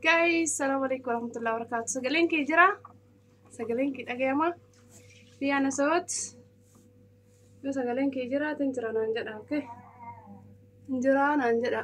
Guys, salaamu alaikum warahmatullahi wabarakatuh. Sagaleen kee jira? Sagaleen kee dhagayama? Biyyaana soot. Yoo sagaleen kee jiraate hin jira naan jedha, okay? Hin jira naan jedha.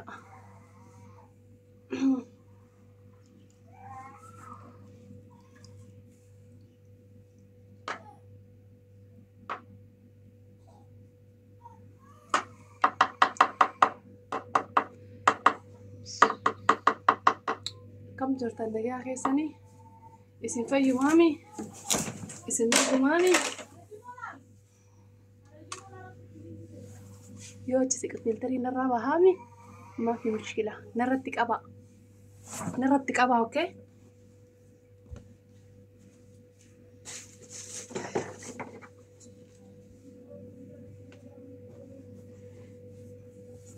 Kam jirtan nagaa keessanii? Isin fayyumaami? Isin nagumaami? Yoo achi siqe filtarii narraa bahaami? Maafi mushkila. Narratti qaba. Narratti qaba, okay?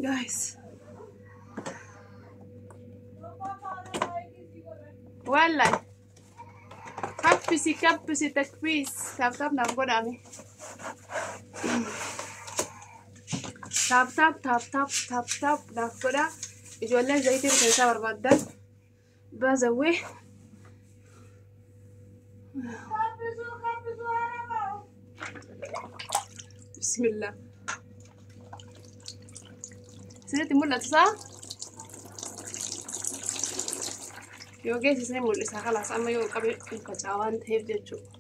Guys. Wallahi. Kaffisi kaffisi takfiis. Tap tap naaf godhame. Tap tap tap tap tap tap naaf godha. Ijoolleen zayitii rifeensaa barbaaddan. Baazawwee. Bismillah. Isinitti mul'atu isaa? Yoo geessisne mul'isa kalaas amma yoo qabe hin facaa waan ta'eef jechuudha.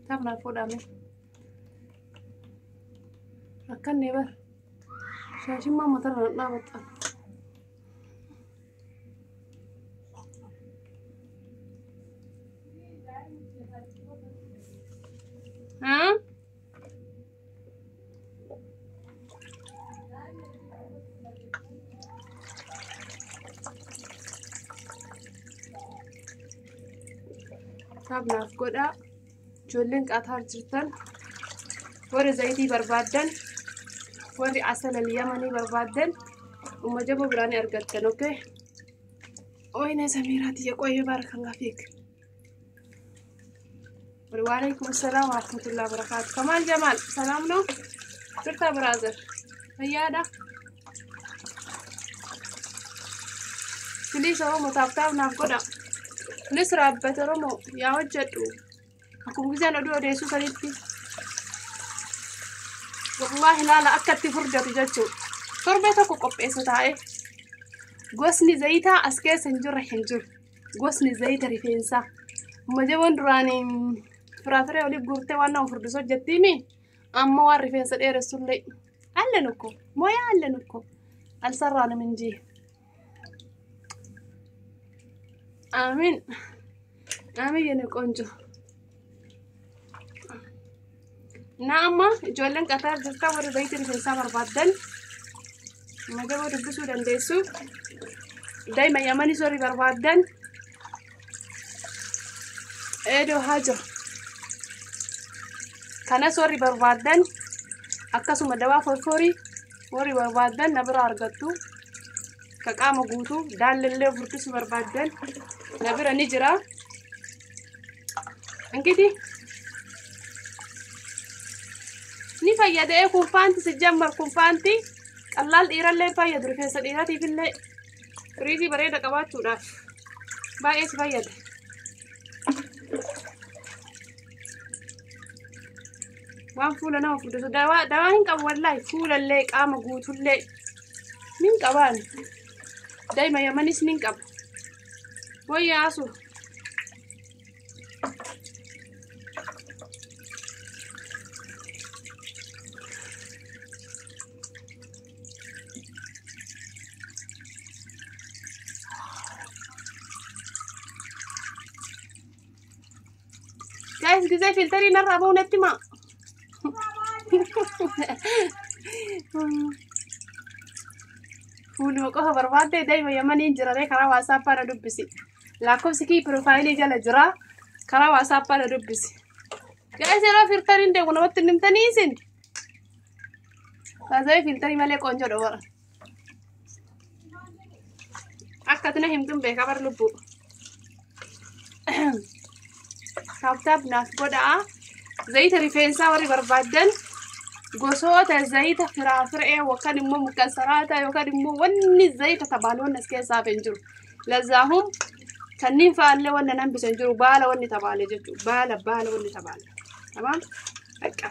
Tap naaf godhame. Rakkannee bar. Shaashimmaa matarra nan dhaabattan. Haa? Tap naaf godhaa. Ijoolleen Qaataar jirtan warri zayitii barbaaddan warri asala yamanii barbaaddan umma jaboo biraa ni argattan, okay? Wayne Samiraa tiyya qoyyee baarakallah fiik. Waalaikum salaam wa rahmatullahi wa barakaatu. Kamaal Jamaal salaam no? Jirtaa brother? Fayyaadha? Please Oromoo tap tap naaf godha. Kunis raabbata Oromoo yaa hojjedhu. Akkuma gisaan oduu odeessuu sanitti. Wallaahi laala akka itti furdatu jechuudha. Torbee tokko qopheessa taa'ee. Gosni zayitaa as keessa hin jirre hin jiru. Gosni zayita rifeensaa. Majaboon duraanii firaafiree olii guurtee waan nama furdisu hojjettiimi. Amma waan rifeensa dheeressullee. Allen ukko. Moyaa allen ukko. Alsarraa minjii. Amiin. Amiin የኔ ቆንጆ. Na amma ijoolleen Qatar jirtan warri zayitii rifeensaa barbaaddan majaboo dubbisuu dandeessu. Daa'ima Yamanis warri barbaaddan eedoo haa jiru. Kanas warri barbaaddan akkasuma dawaa forforii warri barbaaddan na bira argattu. Ka qaama guutuu daallillee furdisuu barbaaddan na bira ni jira. እንግዲህ ni fayyada ee kunfaanti sijjammar kunfaanti qallaal dhiirallee fayyadu rifeensa dhiiratiifillee firiizii bareeda qabaachuudhaaf baay'ee si fayyada. Waan fuula nama furdisu dawaa dawaa hin qabu wallaahi fuulallee qaama guutullee nin qabaan daa'ima yamanis nin qaba wayyaasu. Guys, gisee filterii narraa bahu natti himaa. Fuuluma qofa barbaadde daa'ima yamaniin jiraree karaa WhatsAppaa na dubbisi. Lakkoofsi kii profile jala jira. Karaa WhatsAppaa na dubbisi. Guys, yeroo filteriin deemu namatti hin himtanii isin. Baazawee filterii malee qoonjoo dha. Akka ati na himtuun beekaa bar lubbuu. Tap tap naaf godhaa. Zayita rifeensaa warri barbaaddan Gosoota zayita firaafiree yookaan immoo mukassaraata yookaan immoo wanni zayita tabaale wanni as keessaa hafe hin jiru. Lazaahum kanneen fa'aallee wanna nan bisa hin jiru baala wanni tabaale jechuudha. Baala baala wanni tabaale. Tamaam? Bakka.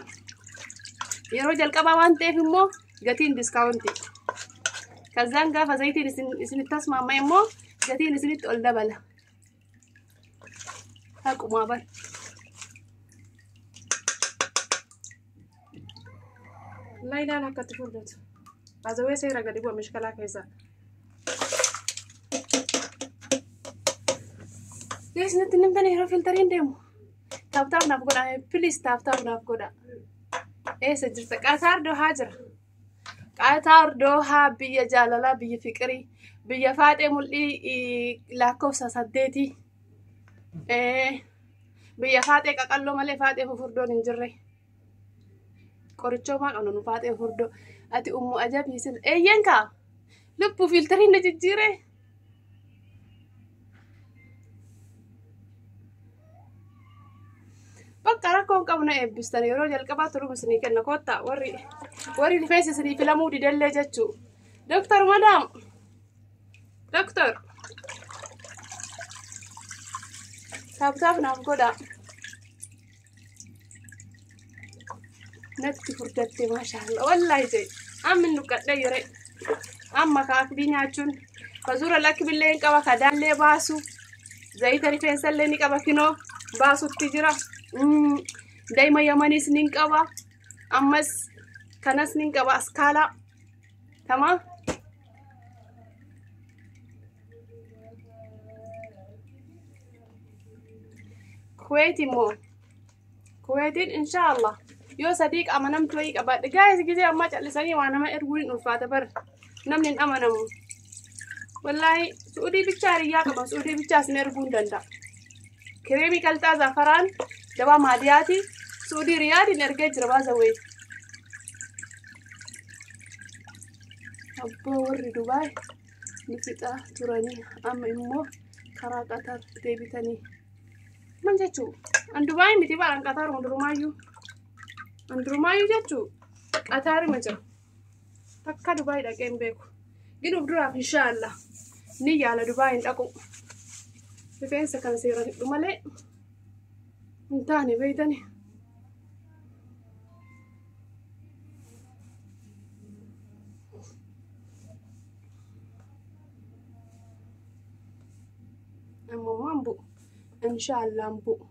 Yeroo jalqabaa waan ta'eef immoo gatiin diskaawuntii. Kazaan gaafa zayitiin isinitti tasmaama immoo gatiin isinitti ol dabala. Haqumaa bara. Wallahi ilaala akkatti furdatu. Azawee seera gadi bu'a mishkalaa keessa. Yoo isinitti nimtan yeroo filtariin deemu. Taaptaap naaf godha. Please taaptaap naaf godha. Eessa jirta? Qaataar Dohaa jira. Qaataar Dohaa biyya jaalalaa, biyya fiqirii, biyya faaxee mul'ii lakkoofsa 8. Biyya faaxee qaqalloo malee faaxee fufurdoon hin jirre. Qorichoomaa qabna nu faaxee fufurdoo. Ati ummu ajabii sil. Eeyyeen kaa? Lubbuu fiiltariin na jijjiire. Bakka rakkoon qabnu eebbistan yeroo jalqabaa turuu isinii kenna koottaa warri warri rifeensa isinii filamuu didellee jechuu. Doktor madaam. Doktor. Taaptaap naaf godhaa. Natti furdatte maashaallah wallaahi jee amma nuqqadhe yore amma kaakbii nyaachuun bazuura lakkibillee hin qaba kadaallee baasu zayita rifeensallee ni qaba kinoo baasutti jira daa'ima yamaniis ni qaba ammas kanas ni qaba askaalaa tamaa. Kuwait immoo Kuwaitiin inshaallah yoo sadiiqa amanamtu wayii qabaadhe gaa'is gisee ammaa callisanii waa nama erguun hin ulfaata bar namni hin amanamu. Wallaahi su'uudii bichaa hiriyyaa qaba su'uudii bichaas ni erguu hin danda'a. Kireemii qalxaa zafaraan dawaa maadiyaati su'uudii riyaadiin ergee jira baasa wayii. Abboo warri Dubaay ni fixaa turanii amma immoo karaa Qatar deebitanii. Maal jechuu? An Dubaay miti bara an Qatar hundurumaayyuu. An durumaayyuu jechuu Qataarima jira. Takka Dubaay dhaqee hin beeku. Ginuuf duraaf inshaallah ni yaala Dubaay hin dhaqu. Rifeensa kan seera hidhu malee hin taane beeytani. Amma waan bu'u inshaallah hin bu'u.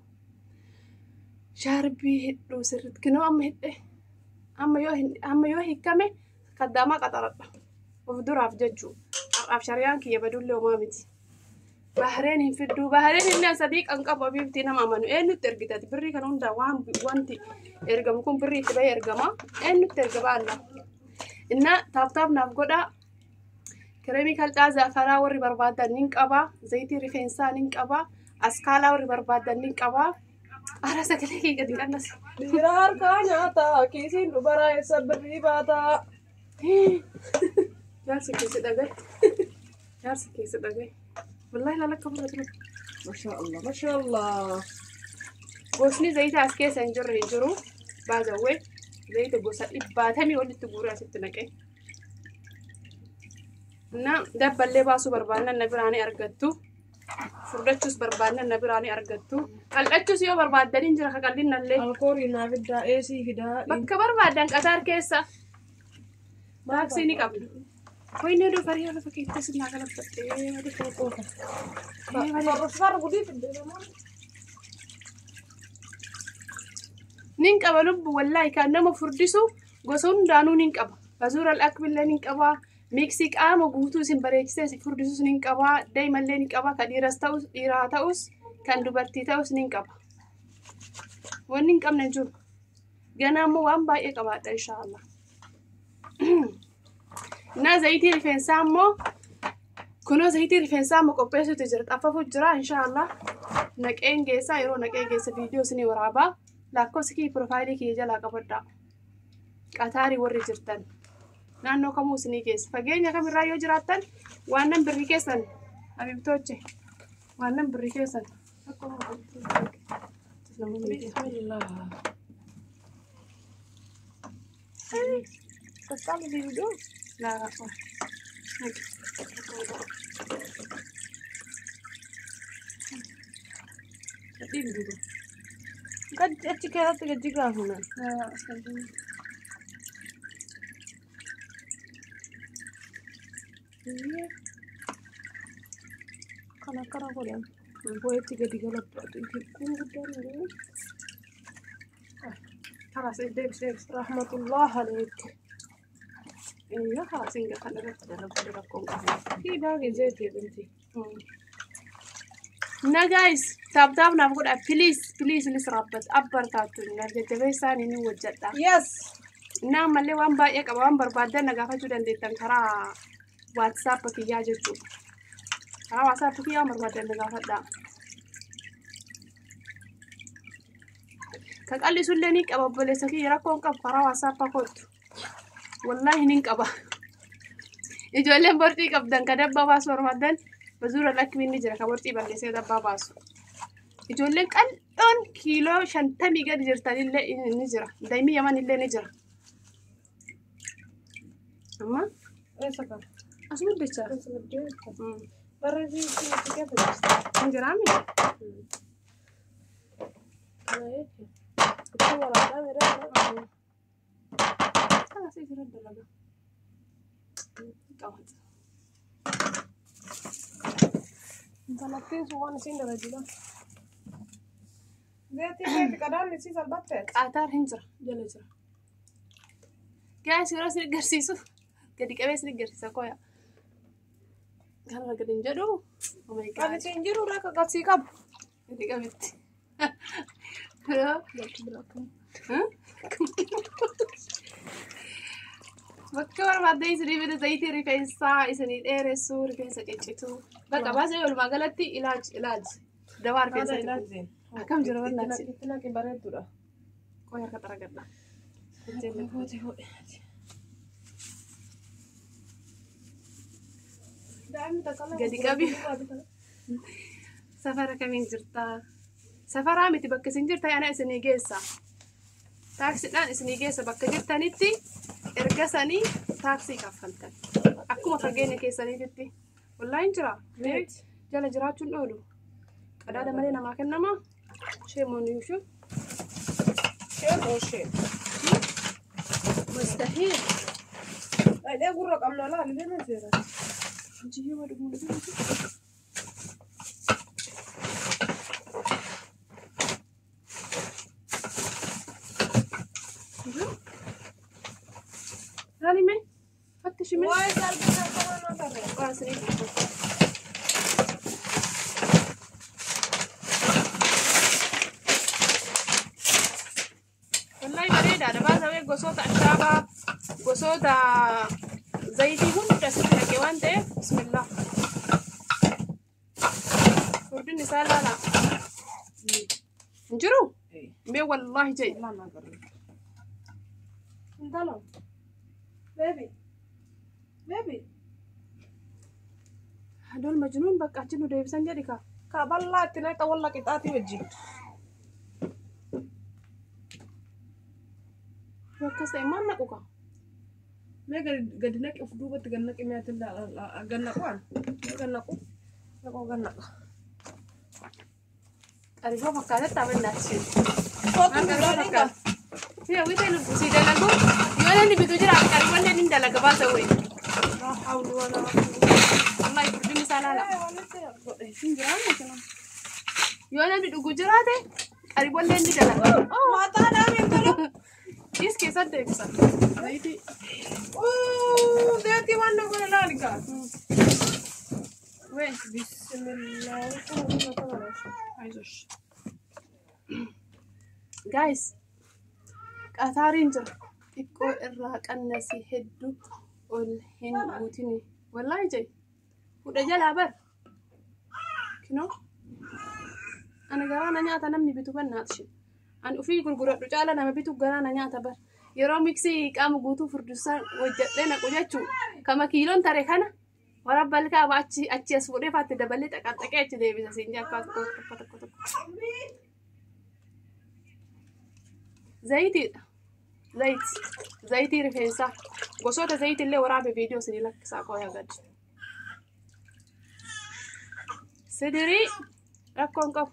Shaarbii hidhuu sirriitti kinoo amma hidhe amma yoo hiikkame kaddaamaa qaxaradha. Of duraaf jechuu. Har'aaf shariyaan kiyya badullee homaa miti. Bahareen hin fidduu. Bahareen inni sadii kan qabu abiibtii nama amanu. Eenyutti ergitati? Birrii kan hundaa waan wanti ergamu kun birrii itti bahee ergama. Eenyutti erga baalla? Inna taaptaap naaf godhaa. Kireemii kalxaa zafaraa warri barbaadan nin qaba. Zayitii rifeensaa nin qaba. Askaalaa warri barbaadan nin qaba. Ara sagalee kee gadi qannasi. Dhiira harkaa nyaataa kiisiin dubaraa eessa birrii baataa. Jaarsi keessa dhagaye. Jaarsi keessa dhagaye. Wallaahi laala akka fudhatu. Mashaallah mashaallah. Gosni zayita as keessa hin jirre hin jiru. Baazawwee zayita gosa dhibbaatamii walitti guuree asitti naqee. Na dabballee baasuu barbaannan na biraa ni argattu. Furdachuus barbaannan na biraa ni argattu. Qal'achuus yoo barbaaddaniin jira kaqallinnallee. Alkoolii naa fiddaa eesii fidaa. Bakka barbaadan Qatar keessa taaksii ni qabna. Wayne dubarii lafa keetti sinaa galaffadhee. Farra gudii fiddee. Nin qaba lubbu wallaahi kan nama furdisu gosa hundaanuu nin qaba. Bazuura al-akbillee nin qaba. Miiksii qaama guutuu isin bareechisee si furdisus nin qaba. Daa'imallee nin qaba. Kan dhiiras ta'us dhiiraa ta'us kan dubartii ta'us nin qaba. Wanni hin qabne hin jiru. Ganaa immoo waan baay'ee qabaadha inshaallah. Na zayitii rifeensaa immoo kunoo zayitii rifeensaa immoo qopheessuutu jira. Xaffafuu jira inshaallah. Naqeen geessaa yeroo naqee geessa viidiyoo isinii waraabaa. Lakkoofsa kiyya piroofaayilii kiyya jalaa qabadhaa. Qataarii warri jirtan. Naannoo kamuu isinii geessa. Fageenya kamirraa yoo jiraattan waan nan birrii keessan habibtooche waan nan birrii keessan. Bismillah. Kasqaali diiduu. Laa rakkoo. Dhiibdu. Gad achi keessatti gadi gaafunan. Kan akkana godhan. Boo'etti gadi galabbatu. Kun guddaan hin jiru. خلاص deebis deebis. Rahmatullah aleek. Iyo خلاص inga kan irratti dalagu rakkoon qabu. Fi baagi zeeti binti. Na guys, tap tap naaf godha please please nis raabbat abbartaattu na jajjabeessaan inni hojjedha. Yes. Na ammallee waan baay'ee qaba waan barbaaddan na gaafachuu dandeettan karaa WhatsApp kiyyaa jechuudha. Karaa WhatsApp kiyyaa waan barbaaddan na gaafadha. Ka qal'isullee ni qaba obboleessa kiyya rakkoon qabu karaa WhatsApp kootu. Wallaahi nin qaba. Ijoolleen borcii qabdan ka dabbaa baasu barbaaddan bazuura lakkiin ni jira ka borcii balleessee dabbaa baasu. Ijoolleen qal'oon kiiloo 50 gadi jirtanillee ni jira. Daa'imni yaman illee ni jira. Amma Eessa kan? as guddachaa. Eessa guddachaa? Barreessi itti keessa jirti. Hin jiraami? Kana jechuun. Itti waraabaa midhaan. Kanas jira dalaga. Qabata. Intalattiin sun waan isiin dalagdudha. Zeetii keeti qadaan isii salphatte. Qaataar hin jira jala jira. Gaas yeroo isin agarsiisu gadi qabee isin agarsiisa koya. Kanarra gadi hin jedhu. Oh my Kan God. isiin jiru rakka qabsii qabu. Gadi qabitti. Bakka barbaadde isinii bita zayitii rifeensaa isinii dheeressu rifeensa ciccitu. Bakka baasee walumaa galatti ilaaj ilaaj. Dawaa rifeensa. Akkam jira barnaati? Itti naqi bareeddudha. Qoy harka xaragadha. Gadi qabi. Safara kamiin jirtaa? Safaraa miti bakka isin jirtan ana isinii geessa. Taaksiidhaan isinii geessa bakka jirtanitti erga sanii taaksii kaffaltan. Akkuma fageenya keessaniititti. Wallaahi hin jira. Jala jiraachuun dhoolu. Qadaada malee namaa kennama. Sheemoon yuushu. Sheen oo sheen. Mustahiil. Dhaqee gurra qabna laali deema seera. Jiyyoo dhuguu dhuguu. Laali mee? Fattishi mee? Waa'ee salphisa kana na tarree. Waa isinii dhufu. Wallahi bareedaadha. Baasawee gosoota ashaabaa, gosoota zayitii hunda asitti naqe waan ta'eef bismillah. Furdinni isaa laala. Hin jiru? Mee wallahi jedhi. Intalo. Baby. Baby. Hadool majnuun bakka achi nu deebisan jedhi kaa. Ka bal'aa itti naqa walla qixaatii wajjin. Akkas ta'e maal naqu kaa? Mee gadi naqi of duubatti gad naqi mee ati gad naqu an. Mee gad naqu. Naqoo gad naqa. Qariboo fakkaatatti abinnaatti. Kootu midhaan ka. Siya wita lu si dalagu. Yoo namni bitu jira qariboon inni dalaga baasa wayi. Laa hawla walaa quwwata. Wallahi furdinni isaa laala. Wanni godhe. Hin jiraanne kana. Yoo namni dhugu jiraate qariboon inni dalaga. Mataa dhaabee intalo. Is keessatti deebisa. Zayitii. Zeetii waan na godhe laali kaa. Wee. Bismillah. Ayzosh. Guys, qataariin jira. Xiqqoo irraa qannasi hedduu ol hin guutini. Wallaahi jedhi. Hudha jalaa bar. Kinoo. Ani garaa na nyaata namni bitu bannaati. Ani ofii gurguradhu caala nama bitu garaa na nyaata bar. Yeroo miksii qaama guutuu furdisaan hojjedhee naqu jechuu kama kiiloon tare kana warra balkaa achi achi as fuudhee faatti dabalee xaqaxaqee achi deebisa siin jaa tokko tokko tokko tokko. Zayitiidha. Zayit. Zayitii rifeensaa. Gosoota zayitii illee waraabe viidiyoo isinii lakkisaa qooya gadi. Sidirii rakkoo hin qabu.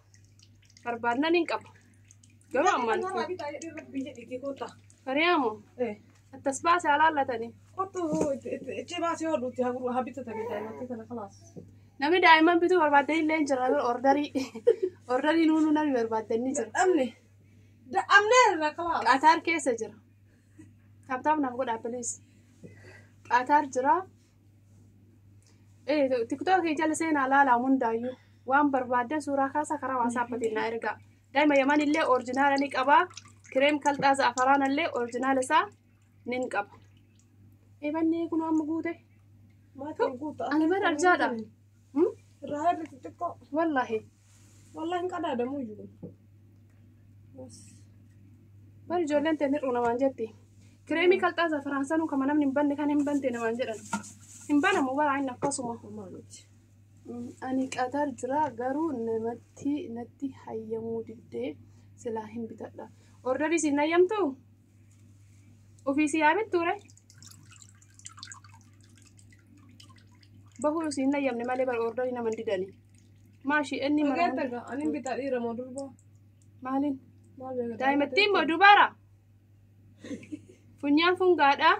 Barbaadnan hin qabu. Garuu ammaan Fariyaamu attas baase alaallatanii. Namni daa'imman bituu barbaaddan illee hin jira ordarii. Ordarii nuunuu namni barbaaddan ni jira. Qaataar keessa jira. Tap tap naaf godhaa please. Qaataar jira. TikTokii jala seenaa laalaa hundaayyuu waan barbaaddan suuraa kaasaa karaa WhatsAppiitiin naa ergaa. Daa'ima Yaman illee original ni qaba. Kireem kalxaa za'afaraan illee original isaa nin qaba. Eebannee kun amma guute. Ani bara arjaadha. Wallaahi. Wallahi hin qadaadamu iyyuu. Bari ijoolleen ta'e hir'uu namaan jetti. Kireemii kalxaa za'afaraan sanuu kama namni hin banne kan hin bante namaan jedhan. Hin banamu bara inni akkasuma. Ani Qatar jira garuu namatti natti hayyamuu diddee silaa hin bitadha. Ordarii siin hayyamtu? Ofii si yaa bittu re? Bahuu siin hayyamne malee bara ordarii nama hin didani. Maashi inni mana. Ani bitaa dhiira moo durba? Maaliin? Daa'imattiin moo dubara? Funyaan fungaadha.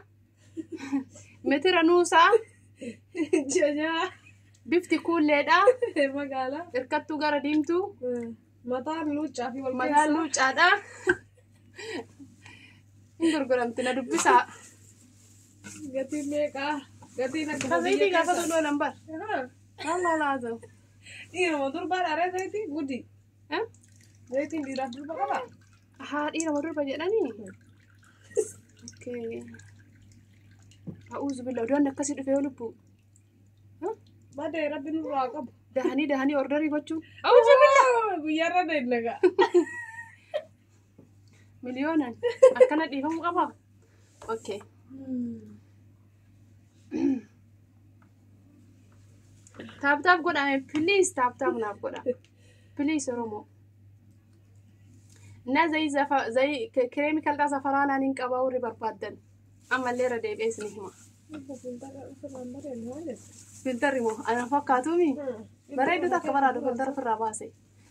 Metira nuusaa. Jajaa. Bifti kuulleedha. Magaalaa. Hirkattuu gara diimtuu. Mataan luuccaa fi wal Mataan luuccaadha. Hin gurguramti na dubbisaa. Gatiin meeqaa? Gatiin akka Zayitii gaafatu loolan bar. Allah laazim. Dhiira moo durbaa dhaaree zayitii guddi. Zayitiin dhiiraaf durba qabaa? Haa dhiira moo durba jedhanii? Okay. A'uuzu billah odoon akkasii dhufee lubbuu. Badee rabbi nurraa qabu. Dahanii dahanii ordarii gochuun. A'uuzu billah. Guyyaarra deemnaga. Miliyoonaan akkana dhiifamuu qabaa? Okay. Tap tap godhame please tap tap naaf godha. Please Oromoo. Na zayi kireemii kalxaa safaraanaan hin qabaa warri barbaaddan. Ammallee irra deebi'ee isin hima. Filtarri moo ana fakkaatuumi? Bareedduu takka baraadu filtara ofirraa baase.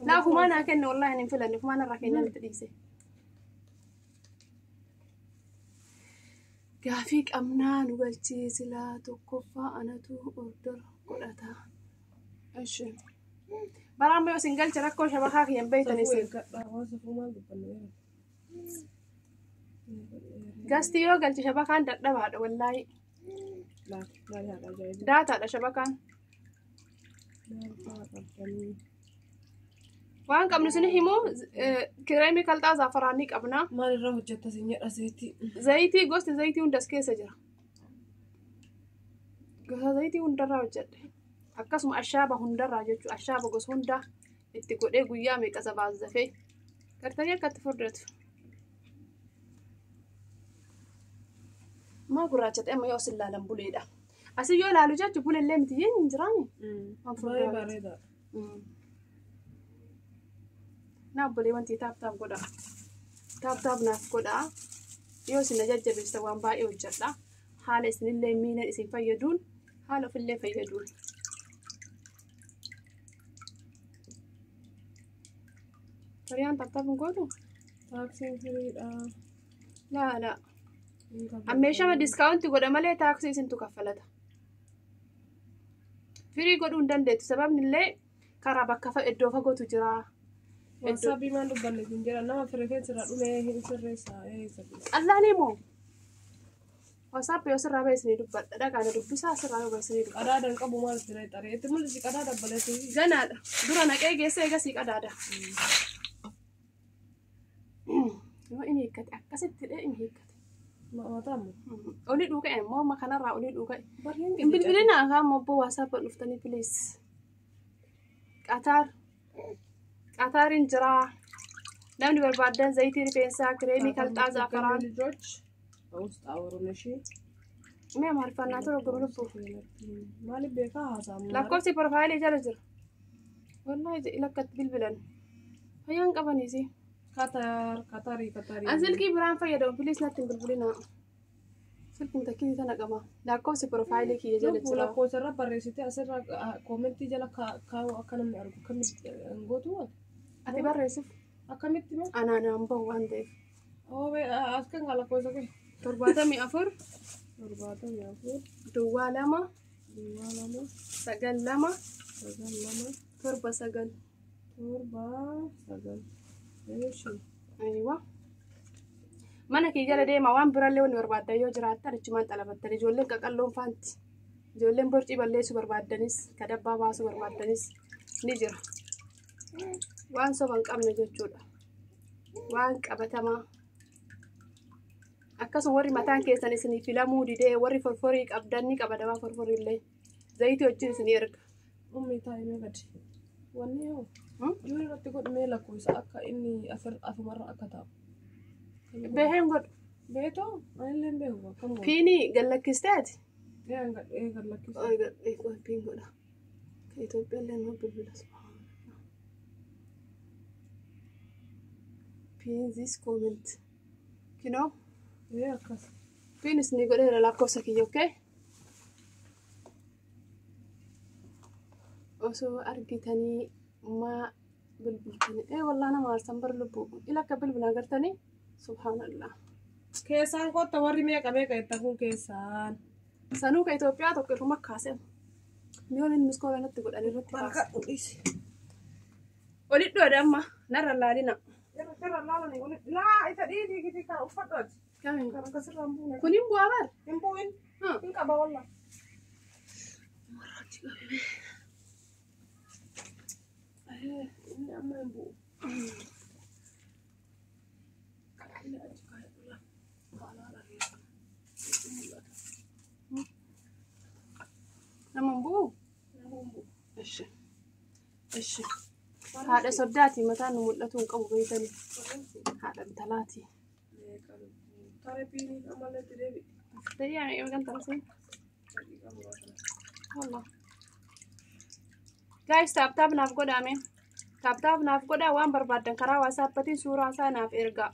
Laa fumaa naa kenne wallaahi hin filanne fumaa narraa kennan itti dhiise. Gaafii qabnaa nu galchii silaa tokkoffaa anatu ordora godhata. Ishi. Baraan yoo isin galche rakkoo shabakaa kiyyan beektan isin. Gastii yoo galche shabakaan dadhabaadha wallaahi. Daataadha shabakaan. Waan qabnu isin himu kireemii kalxaa zaafaraan ni qabna. Maalirraa hojjetta isin jedha zayitii? Zayitii gosti zayitii hundas keessa jira. Gosa zayitii hundarraa hojjedhe. Akkasuma ashaaba hundarraa jechuudha. Ashaaba gosa hundaa itti godhee guyyaa meeqa zabaazzafee gartanii akkatti furdatu. Maa gurraacha ta'e amma yoo isin ilaalan buleedha. Asii yoo ilaalu jechuun bulellee miti hin jiraani. Baay'ee bareeda. Na obbolee wanti tap tap godha. Tap tap naaf godha. Yoo isin na jajjabeessa waan baay'ee hojjedha. Haala isinillee miina isin fayyaduun haala ofillee fayyaduun. Fariyaan tap tap hin gootu? Taaksiin firiidha. Laa laa. Ammeeshama discount godha malee taaksii isintu kaffalata. Firii godhuu hin dandeettu. Sababni illee karaa bakka iddoo fagootu jira. WhatsAppii maal dubbanne hin jira nama rifeensi irraa dhumee hin sirreessaa. Qallaan moo? WhatsApp yoo sirraa ba'e isinii dubbadha. Dhaqaa na dubbisaa sirraa yoo ba'e isinii dubbadha. Qadaadan qabu maal itti xaree itti mul'isi qadaada baleessi. Ganaadha. Dura naqee geessee eegasii qadaada. Yoo inni hiikkate akkasitti hidhee inni hiikkate. Maataamu. Olii dhuuka'e morma kanarraa olii dhuuka'e. Hin bilbilina afaan mobboo WhatsApp dhuftanii please. Qatar. Qataariin jira. Namni barbaaddan zayitii rifeensaa, kireemii kalxaa zaafaraan. ልጆች ውስጥ አወሩን። እሺ Mee amaariffannaa tura gurguruu. maaliif beekaa haasa'amu? Lakkoofsi profaayilii jala jira. Wallahi lakkatti bilbilan. Fayyaan qabaniisi. Qatar, Qatarii, Qatarii. An silkii biraan fayyadamu, please natti hin bilbilinaa. Silkiin takkiitii tana qaba. Lakkoofsi profile kiyya jala Lubbuu jira. Lakkoofsa irra barreessitee asirra comment jala kaa'u akka namni argu akkamitti hin gootu? Ati barreessif. Akkamitti moo? Anaan aan bahu waan ta'eef. Oo, as kan lakkoofsa kee. 74 74 02 02 92 92 79. 79. Eeshi. Aywa. Mana kee jala deema, waan birallee wanni barbaaddan yoo jiraattan achumaan xalabattan. Ijoolleen qaqalloon faanti. Ijoolleen borcii balleessuu barbaaddanis, kadabbaa baasuu barbaaddanis ni jira. Waan soba hin qabne jechuudha. Waan qabatamaa. Akkasuma warri mataan keessan isinii filamuu didee, warri forforii qabdan ni qaba, dawaa forforii illee. Zayitii wajjin isinii erga. Ummi, taa'imee gadi. Wanni hoo? Hmm? Jiru irratti godhumee lakkoofsa akka inni afumarra akka taa'u. Beheen godhu. Beetoo? Anillee hin beeku akkam godhu. PIN gallakkisteeti. Ee, gad lakkisa. Oy, PIN godha. Ka Itoophiyaa illee nama bilbila, subhaanallah. Pin this comment. Kinoo. Ee, akkas. Pin isinii godheera lakkoofsa kiyya, okay? Osoo argitanii maa bilbiltanii? Ee, wallaa nama aarsan bar lubbuu. Ila akka bilbila agartanii? Subhaanallah. Keessaan kotta, warri meeqa meeqa jettan kun keessaan. Sanuu ka Itoophiyaa tokko irruma kaasee. Mi'oon inni miskoola natti godhan irratti kaase. Barka dhiisi. Olit dhoodha amma narra laalina. Irra laalanii laa isa dhiisii kiti kan uffadhu ati. Kamiin? Kan akkasirraa hin buune. Kun hin bu'aa bar. Hin bu'in. Hin qaba walla. Inni amma hin bu'u. Inni achi kaa'e laa. Kaalaadha keessa. Mul'ata. Nama hin bu'u? Hin bu'u, hin bu'u. Ishi. Ishi. Haadha soddaati, mataan nu mul'atu hin qabu beeytanii. Haadha intalaati. Meeqa lubbuu. Taree PIN ammallee itti deebi'i. Ta'ee meeqa kan tarasee? Daqiiqaa muraasa. Wallah. Guys, tap tap naaf godhaame. Tap tap naaf godhaa, waan barbaaddan karaa WhatsAppatiin suuraa isaa naaf ergaa.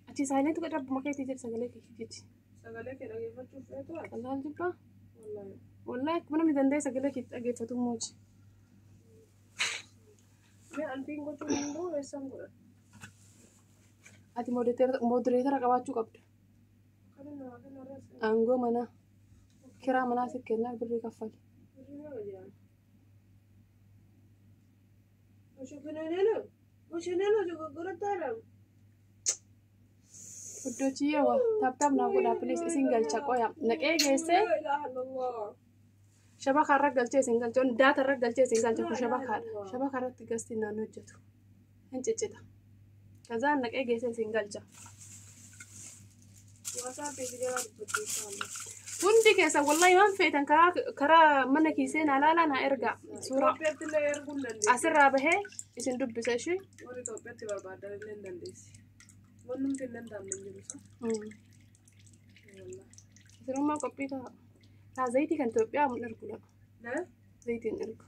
Achi silent godha, rabbuma keetii jedhi, sagalee keetiiti. Sagalee kee dhageeffachuuf feetu ati? Wallahi jibbaa. Wallahi. Wallahi akkuma namni danda'e sagalee keetti dhageeffatu mooji. Mee antiin gochuu hin danda'u, eessaan godha? Ati moderator qabaachuu qabda. Akkamiin namaa kenna reessa? Aangoo manaa. Kiraa manaa si kennaa, birrii kaffali. Birrii meeqa jedhan? Oshokeneneno. Osheneno jogogorattaadhaan. Iddoochiyyeewa, tap tap naaf godhaa please, isin galcha qoya. Naqee geessee La ilaha illallah. shabaka irra galchee isin galcha. Data irra galchee isin galcha, kun shabakaadha. Shabaka irratti gastiin naannoo hojjetu. Hin ciccita. Kazaan naqee geessee isin galcha. WhatsApp jala dubbatti inshallah. Hundi keessa wallahi waan feetan karaa mana kiisee naa laalaa, naa ergaa. Suuraa Itoophiyaatti illee erguu hin dandeessi. Asirraa bahee isin dubbisa ishee. Warri Itoophiyaatti barbaadan illee hin dandeessi. Wannumti hin danda'amne hin jiru sa. Wallahi. Isinummaa qophii ta'a. Taa zayitii kan Itoophiyaa mun ergu laqa. Zayitiin ergu.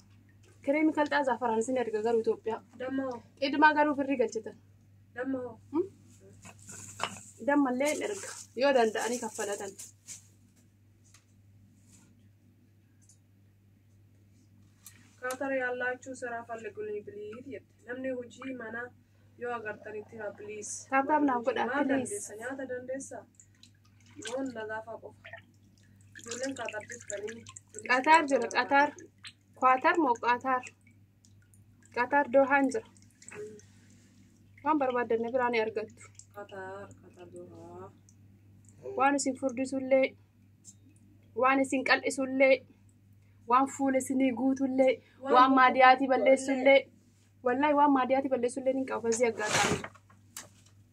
Kireemii kalxaa zaafaraan isin erga garuu Itoophiyaa. Damma hoo? Idmaa garuu birrii galchitan. Damma hoo? Dammallee hin erga yoo danda'anii kaffalatan. Qatar ያላችሁ ስራ ፈልጉልኝ please jette. Namni hojii mana yoo agartanitti haa please. Tap tap naaf godhaa, Maal please. Dandeessa? Nyaata dandeessa? Loon nagaafaa qofa. Ijoolleen Qatar jirtanii. Qatar jira, Qatar. Kwaatar moo Qatar? Qatar Dohaan jira. Waan barbaaddanne biraa ni argattu. Qatar, Qatar Dohaa. Waan isin furdisullee, waan isin qal'isullee, waan fuula isinii guutullee, waan maadiyaatii balleessullee, wallahi waan maadiyaatii balleessullee ni qaba በዚህ አጋጣሚ።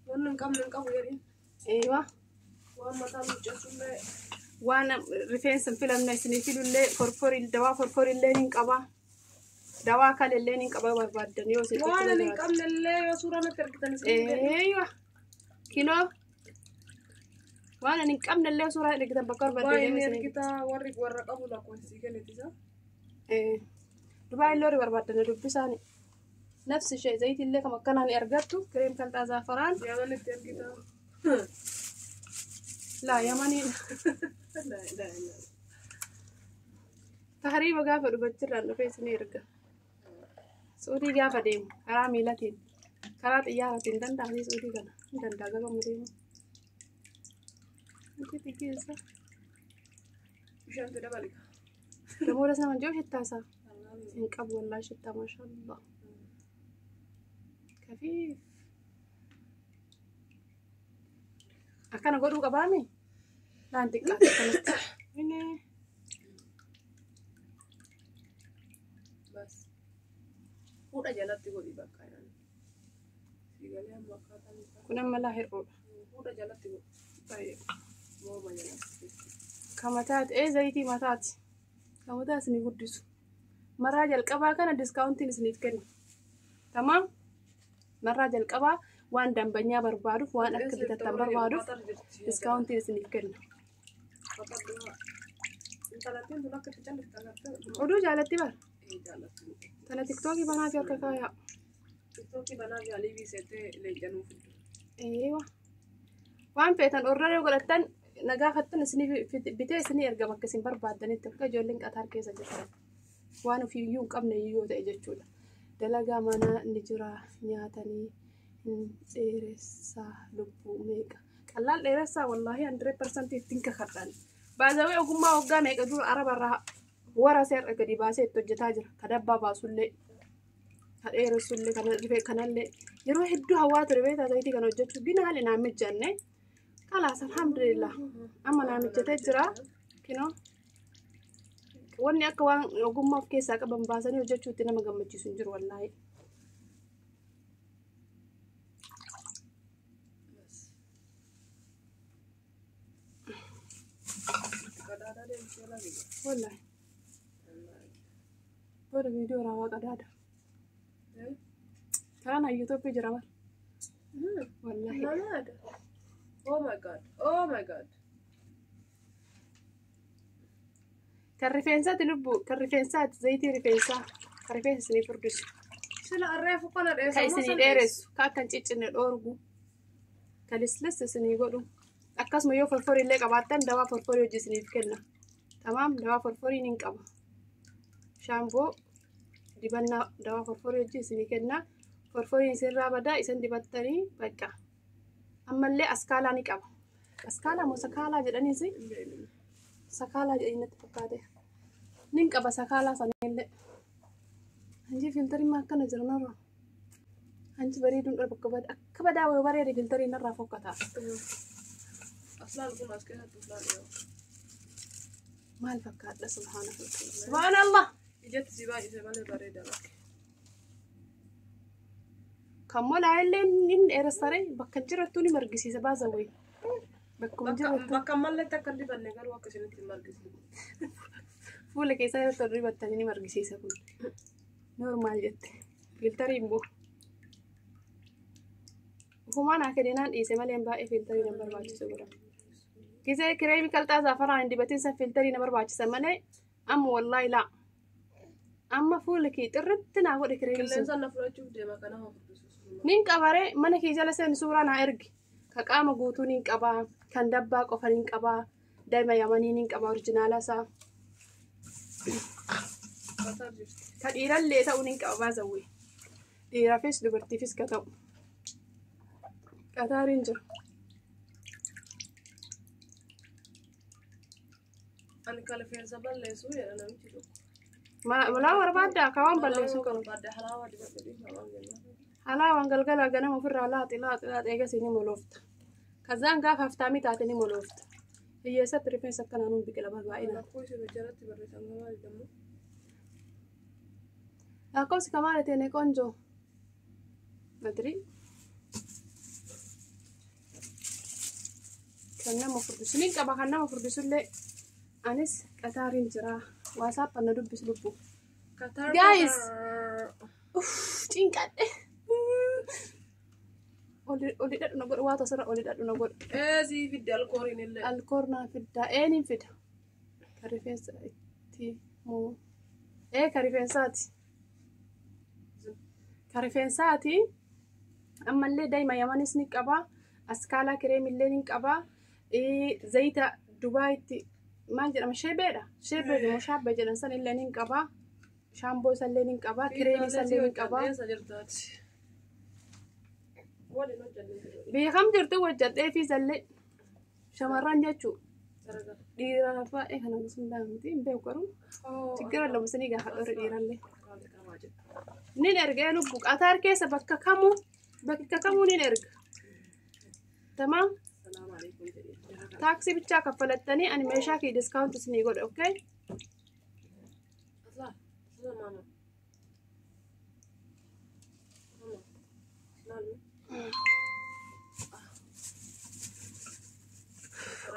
Wanni hin qabne hin qabu jedhin. Eewa. Waan mataa miiccasullee. Waan rifeensa hin filamne isinii filullee, forforii, dawaa forforillee ni qaba. Dawaa kalellee ni qaba barbaaddan yoo isin Waan dhukkuba hin jiraate. qabne illee yoo suuraa natti argitan isin jedhu. Eewa. Kinoo waan ani hin qabne illee suuraa ergitan bakka Waa barbaaddan inni isinii. ergitaa warri warra qabu lakkoofsii kenniti isa. Dubaay illee warri barbaaddan dubbisaani. Nafsi ishee zayitii illee kam akkanaa ni argattu. Kireem kalxaa zaafaraan. Yamanitti argitaa. Laa Yamaniin. Tahriiba gaafa dhufachirraan dhufee isinii erga. Suudii gaafa deemu karaa miilatiin karaa xiyyaaratiin danda'anii suudii kana hin danda'a gagama deemu. Wanti xiqqeessa. Bishaantu dabalika. Damoora sana jiru shittaa isaa hin qabu wallaahi shittaa maashaallah. Kafiif. Akkana godhuu qabaami? Laan xiqqaate akkanatti. Inni Bas. Fuudha jalatti godhi bakka yaani. Siigalee amma akkaataan isaa. Kun amma laa hir'uudha. Fuudha jalatti godhi. Baay'ee. Morma jalatti. Ka mataati. Ee zayitii mataati. Ka mataa isinii guddisu. Maraa jalqabaa kana diskaawuntiin isiniif kenna. Tamaam. Maraa jalqabaa waan dambanyaa barbaaduuf waan akka bitattan barbaaduuf diskaawuntiin isiniif kenna. Intalattiin tun akka itti callifte agartee. Oduu jaalatti bara. Ee jaalatti. Tana tiktookii banaa fi harka kaayaa. Tiktookii banaa fi alii biisettee leencanuu fiddu. Eewa. Waan feetan orra yoo godhattan na gaafattan isinii bitee isinii erga bakka isin barbaaddanitti akka ijoolleen Qataar keessa jirtan. Waan ofiiyyuu hin qabne yoo ta'e jechuudha. Dalagaa manaa ni jira nyaatanii hin dheeressaa lubbuu meeqa. Qallaal dheeressaa wallaahi 100% ittiin kakadhaan. Baazawee ogummaa waggaa meeqa dura arabarraa wara seerra gadi baasee itti hojjetaa jira. Ka dabbaa baasullee ka dheeressullee kana rifee kanallee yeroo hedduu hawaa ture beektaa zayitii kana hojjechuu gina haali naa mijanne. Kalaas alhamdulillah amma naa mijjatee jira. Kinoo wanni akka waan ogummaa of keessaa qaban baasanii hojjechuutti nama gammachiisu hin jiru wallaahi. Qadaada deemtee lafi. Wallaahi. Booda viidiyoo raawwaa qadaada. Karaan Yuutuubii jira bara. Wallaahi. Namaadha. Oh my God. Oh my God. Kan rifeensaati lubbuu kan rifeensaati zayitii rifeensaa kan rifeensa isinii furdisu. Sila reefu kana dheessa. Kan isinii dheeressu kan akka hin ciccinne dhoorgu kan lislis isinii godhu akkasuma yoo forforii illee qabaattan dawaa forforii hojii isiniif kenna. Tamaam dawaa forforii ni qaba. Shaamboo dibannaa dawaa forforii hojii isinii kenna. Forforiin isinirraa badaa isin dibattanii bakka. Ammallee askaalaa ni qaba. Askaalaa moo sakaalaa jedhaniis sakaalaa jedhanii natti fakkaate. Nin qaba sakaalaa sanillee. Hanji filtarii maa akkana jira narra. Hanji bareeduun dha bakka badaa akka badaa wayii bareede filtarii narraa fokkata. Aslaan kun as keessatti uslaan yoo. Maal fakkaadha subhaanallah. Subhaanallah. Ijatti si baay'ise malee bareeda bakka. Kan molaa illee inni dheeressare bakka jirattu ni margisiisa baasa wayii. Bakkuma jirattu Bakka mallee akka hin dibanne garuu akka isinitti hin margisiisne. fuula keessaa irratti ol dibattanii ni margisiisa kun. Normaal jette. Filtarii immoo. Ufumaan haa kenninaan dhiise malee baay'ee filtarii na barbaachisu godha. Gisee kireemii kalxaa zaafaraa hin dibatin san filtarii na barbaachisa malee amma wallaahi laa. Amma fuula kee xirritti naa godhe kireemii sun. Qilleensa na fudhachuuf deema kana haa furdisuus. Nin qabaree mana kee jala seen suuraa naa ergi. Ka qaama guutuu nin qabaa, kan dabbaa qofa nin qabaa, daa'ima yamanii nin qabaa orijinaala isaa. Qatar jirti. Ka dhiirallee ta'uu nin qaba baazawwee. Dhiiraafis dubartiifis ka ta'u. Qataariin jira. Ani kan rifeensa balleessu jedha namichi tokko. Malaa barbaaddaa ka waan balleessuu qabu. Barbaadda halaawaa dibadhu dhiifama waan jennaan. Halaawaan galgalaa ganama ofirraa laaxi laaxi laaxi eegasii ni moloofta. Kazaan gaafa haftaamii taate ni moloofta. Hiyyeessatti rifeensa akkanaa nuun biqila baay'inaan. Lakkoo isin jalatti barreessan maali dammoo? Lakkoofsi kamaal ta'e ቆንጆ madri kan nama furdisu nin qaba kan nama furdisullee anis Qataariin jira waasaap na dubbisu lubbu. Qatar. Guys! Uff cinqadhe. Oli dhadhu na godhu waa tosirra oli dhadhu na godhu. Ee sii fidde alkooliin illee. Alkoor naa fiddaa eeniin fida. Kan rifeensa itti moo ee kan rifeensaati. Ka rifeensaati. Ammallee daa'ima Yamanis ni qaba. Askaalaa kireemillee ni qaba. Zayita Dubaayitti maal jedhama sheebeedha. Sheebee jedhamu shaabbee jedhan san illee ni qaba. Shaamboo isallee ni qaba. Kireemii isallee ni qaba. Biyya kam jirtu hojjadhee fi isallee shamarran jechuudha. Dhiira baay'ee kana sun miti hin beeku garuu chiggirra lama sinii gaafa dhoore dhiirallee. Nin erga lubbu Qatar keessa bakka kamuu nin erga. Tamaam. Taaksii bichaa kaffalattanii ani meeshaa kee diskaawunti isinii godha okay?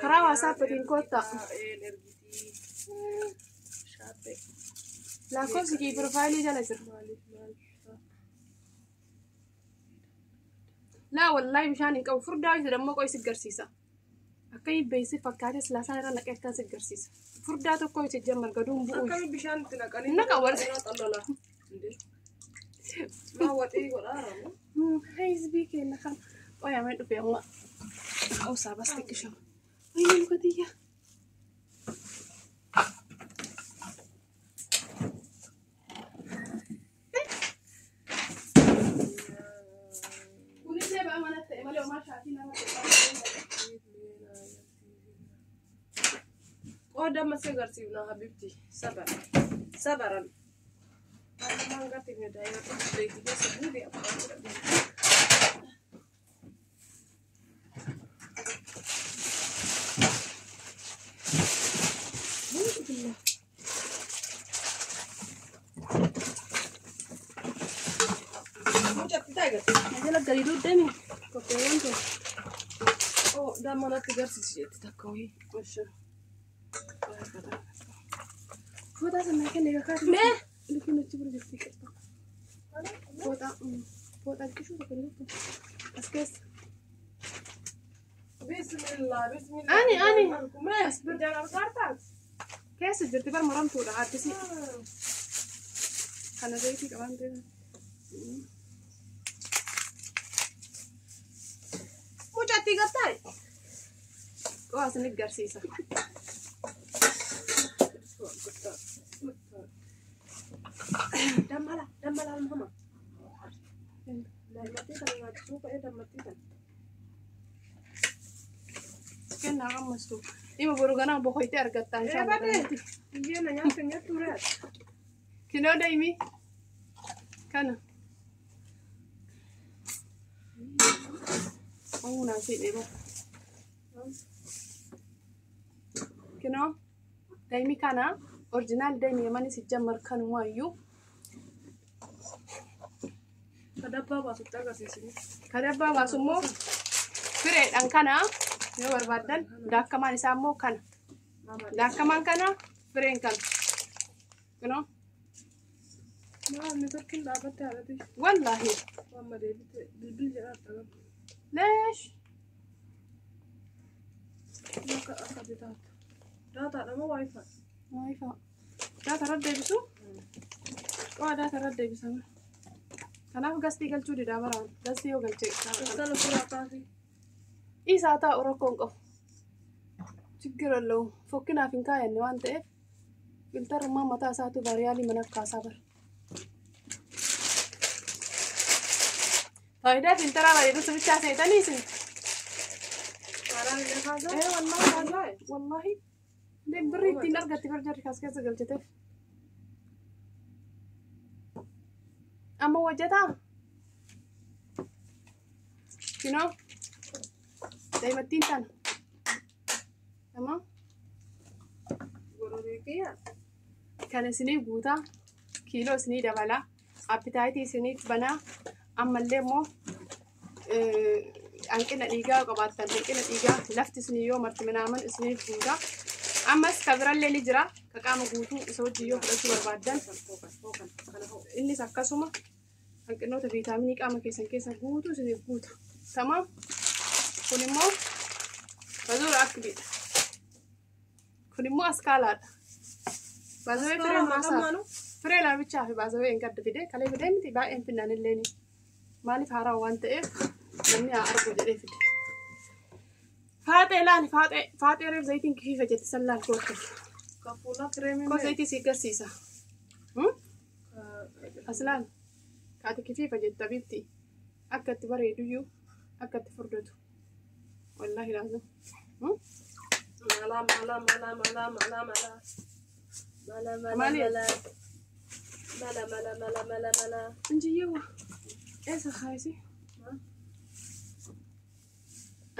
Karaa waasaappiitiin koottaa. Lakkoofsi kee piroofaayilii jala jira. Laa wallaahi bishaan hin qabu furdaa isa dammoo qo'i si garsiisa. Akka beeksisi fakkaatee silaasaan irra naqee akkan si garsiisa. Furdaa tokko isa jammar gaduun bu'u. Akkami bishaan itti naqanii? Naqa warra. Maa waxii godhaa Hizbii kenna kan qoyamee dhufe amma. Hausaa bas xiqqishama. Wayii muka xiyyaa. Kunillee ba'a mana ta'e malee homaa shaatii nama ta'e. Qooda amma si agarsiifna habibti sabara sabaran. Maan gartiifne daa'ima zayitii keessa guute afaan godhadhe. Mucatti taa'e. Jala gadi duuddeemi kopheewwan tun. Oo damma natti garsiisi jetti takka wayii. Fooxaa sana kenne kakkaatu. Mee? Lukiin achi bira jirti qirxa. Fooxaa fooxaa qishuu tokko jirtu. As keessa. Bismillah bismillah. Ani. Mee as bira jala argaartaati. Keessa jirti bar maramtuudha addisii. Kana zayitii qaban ta'e. Mucatti gartaa'e. Qo'aa isin garsiisa. Dammala dammala almama. Daa'immattii kana nyaachisuu ka'ee dammattii kana. Kennaa ammastu. Dhima boru ganaa boqoytee argattaa Ee badee. Biyyee na nyaata nyaattu re'aati. Kinoo daa'imii. Kana. Oomuna asii dheeba. Kinoo daa'imii kana orjinaal daa'imii yamanis ijjammar kanumaayyuu. Kadabbaa baasutti agarsiisini. Kadabbaa baasu immoo fireedhaan kana yoo barbaaddan daakkamaan isaa immoo kana. Daakkamaan kana fireen kana. Kinoo Maal ni tokkin dhaabatte haadhati. wallaahi Amma deebite bilbil jedhaa argama. leesh Akka akka bitaatu. Daataadha moo waayifaa? Waayifaa. Daata irra deebisu? Qo'a daata irra deebisama. Kanaaf gastii galchuu didaa baraan. Gastii yoo galche. Kastala suuraa kaasii. Isaa taa'u rakkoo hin qabu. Chiggir allahu fokkinaaf hin kaayanne waan ta'eef filtarummaa mataa isaatu baariyaalii mana kaasaa bara. Faayidaa filtaraa bareedu sibichaa seetanii isin. Kaaraan illee kaasaa? Ee wallaahi wallaahi. Birri ittiin argatti bar jarri kaas keessa galchiteef. Amma hojjetaa? Kinoo daa'imattiin tana. Tamam. Gororee kiyyaa. Kan isinii guutaa kiiloo isinii dabalaa appitaayitii isiniif banaa ammallee immoo hanqina dhiigaa yoo qabaattan hanqina dhiigaa lafti isinii yoo marti minaaman isiniif guutaa. Ammas ka birallee ni jira ka qaama guutuu isa wajjin yoo fudhachuu barbaaddan innis akkasuma hanqinoota viitaaminii qaama keessan keessa guutuu isiniif guuta. Tamam. Kun immoo bazuura akbiidha. Kun immoo askaalaadha. Bazuuree fireen maasaa. Firee laamichaa fi baasawee hin gadda fide kalee fidee miti baay'een finnaan illee maaliif haaraa waan ta'eef namni haa argu jedhee fide. Faaxee laali faaxee faaxee reef zayitiin kifiifa jetti san laal kootu. Ka fuula kireemii Koo zayitii si garsiisa. As laal kaati kifiifa jette abiibti akka itti bareeduyyuu akka itti furdatu. Wallaahi laazim. Mala mala mala mala mala mala. Mala mala Maali? mala. Mala mala mala mala mala. Injiyyeewwa eessa kaayisi?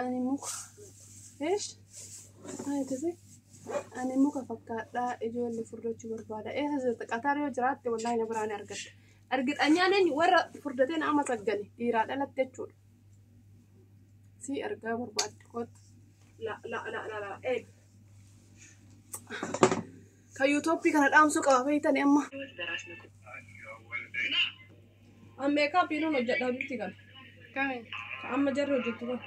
Ani muka. Eesh? Maal jettee? Ani muka fakkaadhaa ijoollee furdachuu barbaada. Eessa jirta? Qatar yoo jiraatte wallaahi na biraan argatta. Argitanyaan eenyu warra furdatee na amma saggane dhiiraa dhalatte jechuudha. Si argaa barbaadde kootu. La la la la la. Eh. Kan yuutooppii kana dhaamsuu qaba beeytani amma. An meekaappii nuun hojjedha habibti kana. Kamiin? Ka amma jarri hojjettu kana.